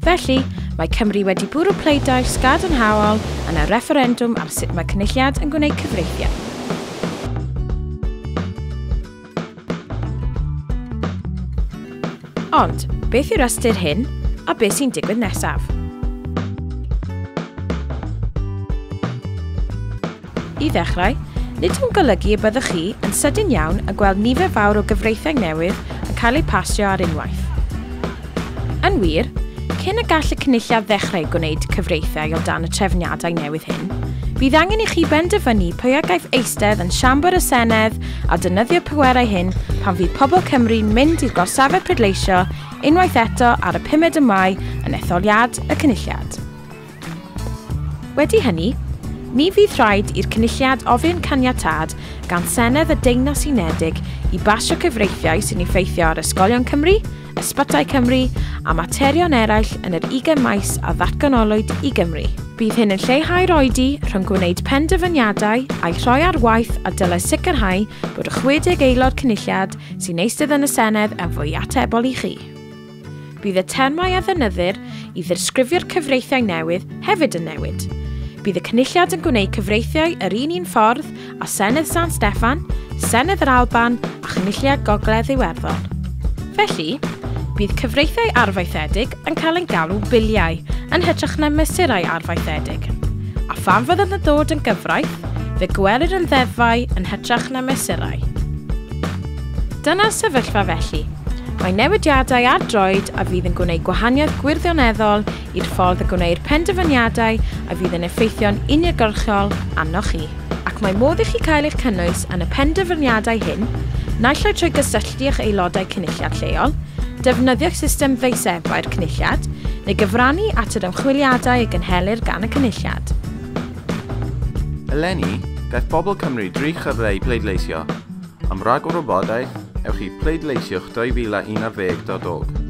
Felly, mae Cymru wedi bwrw pleidlais gadarnhaol yn y refferendwm ar sut mae Cynulliad yn gwneud cyfreithiau. Ond, beth yw'r ystyr hyn a beth sy'n digwydd nesaf? I ddechrau, nid yw'n golygu y byddwch chi yn sydyn iawn yn gweld nifer fawr o gyfreithiau newydd yn cael eu pasio ar unwaith. Yn wir, cyn y gall y Cynulliad ddechrau gwneud cyfreithiau o dan y trefniadau newydd hyn, bydd angen i chi benderfynu pwy a gaiff eistedd yn siambr y Senedd a defnyddio pwerau hyn pan fydd pobl Cymru'n mynd i'r gorsafau pleidleisio unwaith eto ar y 5 Mai yn etholiad y Cynulliad. Wedi hynny, ni fydd rhaid i'r Cynulliad ofyn caniatâd gan Senedd y Deyrnas Unedig i basio cyfreithiau sy'n effeithio ar ysgolion Cymru, ysbytai Cymru a materion eraill yn yr 20 maes a ddatganolwyd i Gymru. Bydd hyn yn lleihau'r oedi rhwng gwneud penderfyniadau a'i rhoi ar waith a dylai sicrhau bod y 60 aelod Cynulliad sy'n eistedd yn y Senedd yn fwy atebol i chi. Bydd y termau a ddefnyddir i ddisgrifio'r cyfreithiau newydd hefyd yn newid. Bydd y Cynulliad yn gwneud cyfreithiau yr un un ffordd â Senedd San Steffan, Senedd yr Alban a Chynulliad Gogledd Iwerddon. Felly, bydd cyfreithiau arfaethedig yn cael eu galw biliau yn hytrach na mesurau arfaethedig. A phan fyddant yn dod yn gyfraith, fe gwelir yn ddeddfau yn hytrach na mesurau. Dyna'r sefyllfa felly. Mae newidiadau ar droed a fydd yn gwneud gwahaniaeth gwirioneddol i'r ffordd y gwneir penderfyniadau a fydd yn effeithio'n uniongyrchol arnoch chi. Ac mae modd i chi cael eich cynnwys yn y penderfyniadau hyn, naill ai trwy gysylltu â'ch aelodau cynulliad lleol, defnyddio'ch system ddeisebau'r Cynulliad, neu gyfrannu at yr ymchwiliadau a gynhelir gan y Cynulliad. Eleni, gall bobl Cymru dri chyfle i pleidleisio. Am ragor o wybodaeth, ewch i pleidleisiwch 2011.org.